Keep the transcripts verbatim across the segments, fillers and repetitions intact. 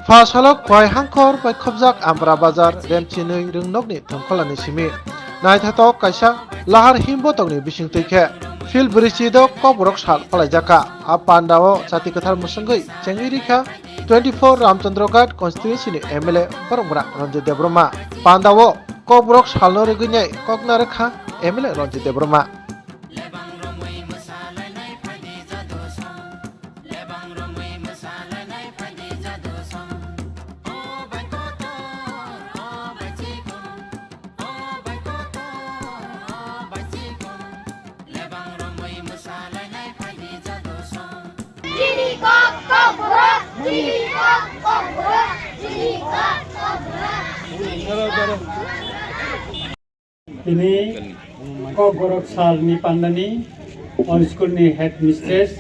Pha salo Khwai Hangkhor bai khobjak Ambra Bazar Remchinwi Rwngnokni thumkholani simi naithotok kaisa lahar himbotokni bisingtwi khe Phil Bwrwichi do Kokborok sal phalaijakha. A pandao chati kwthar mwswngwi chengwi rikha twenty four Ramchandra Ghat constituency ni M L A borok bwrang Ranjit Debbarma. Pandao Kokborok salno rwgwi nai kokna rwkha M L A Ranjit Debbarma. Chini kok, Kokborok, chini kok, Kokborok, chini kok, Kokborok. Tini Kokborok salni pandani o school ni headmistress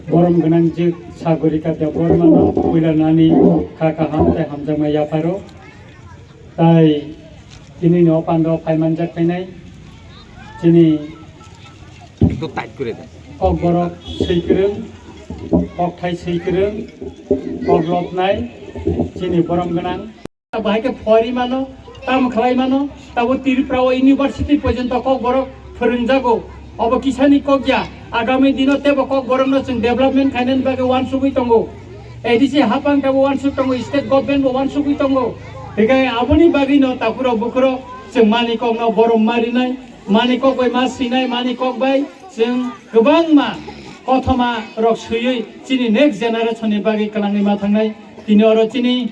borom gwnang jwk Sagorika Debbarmano puila nani kha kaham tei hamjakma yapharo. Tai tini ni o pando phaimanjak phainai chini Ekdom tight kore de. Kokborok swikwrwng, kokthai swikwrwng, koklopnai chini borom gwnang. Bahai khe phori mano, tamo khlai mano, tabo Tripura o university porjonto Kokborok phwrwngjago. Obo kisani kok ya, agami dino tebo Kokborokno chwng development khainani bagwi uansugwi tongo. A D C hapang tabo uansuk tongo, state government bo uansugwi tongo. Hinkhe aboni bagwino takhurok bukhurok chwng mani kokno borom marinai, mani kok bai ma swinai, mani kok bai chwng kwbangma kothoma rok swiwi chini next generation ni bagwi kwlangwi ma thangnai. Tini oro chini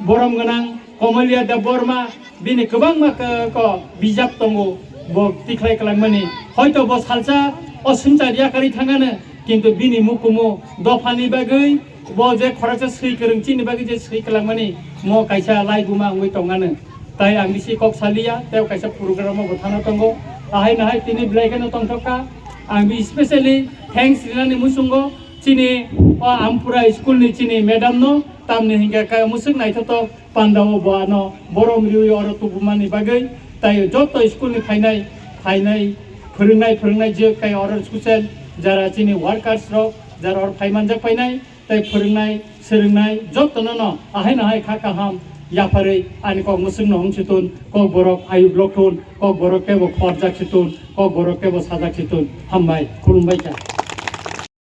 borom gwnang Komolia Debbarma bini kwbangma k-, ko bijap tongo, bo tikhlai kwlangmani. Hoito bo salsa o swngchar yakarwi thangano, kintu bini mukumu dophani bagwi bo je khoroksa swi kwrwng chini bagwi je swi kwlangmani mo kaisa laibuma wngwi tongano. Tai ang bisi kok saliya, tei kaisa program o bo thana tongo. Ahai nahai tini belai kheno tongthokha. Ang bi specially thanks rinani muchungo chini o Ampura school ni chini madam no, tamni hinkhe kaya musuk naithotok pandao bo ano borom riwi oro tubumani bagwi. Tai joto school ni phainai, phainai, phwrwngnai, phwrwngnai je kaya oro social jara chini workers rok, jara oro phaimanjak phainai, tei phwrwngnai, swrwngnai jotono no ahai nahai kha kaham yapharwi ani kok musukno wng si tun, Kokborok ayuk lok tun, Kokborok kebo khorjak si tun, Kokborok kebo sajak si tun. Hambai, khulumbai kha.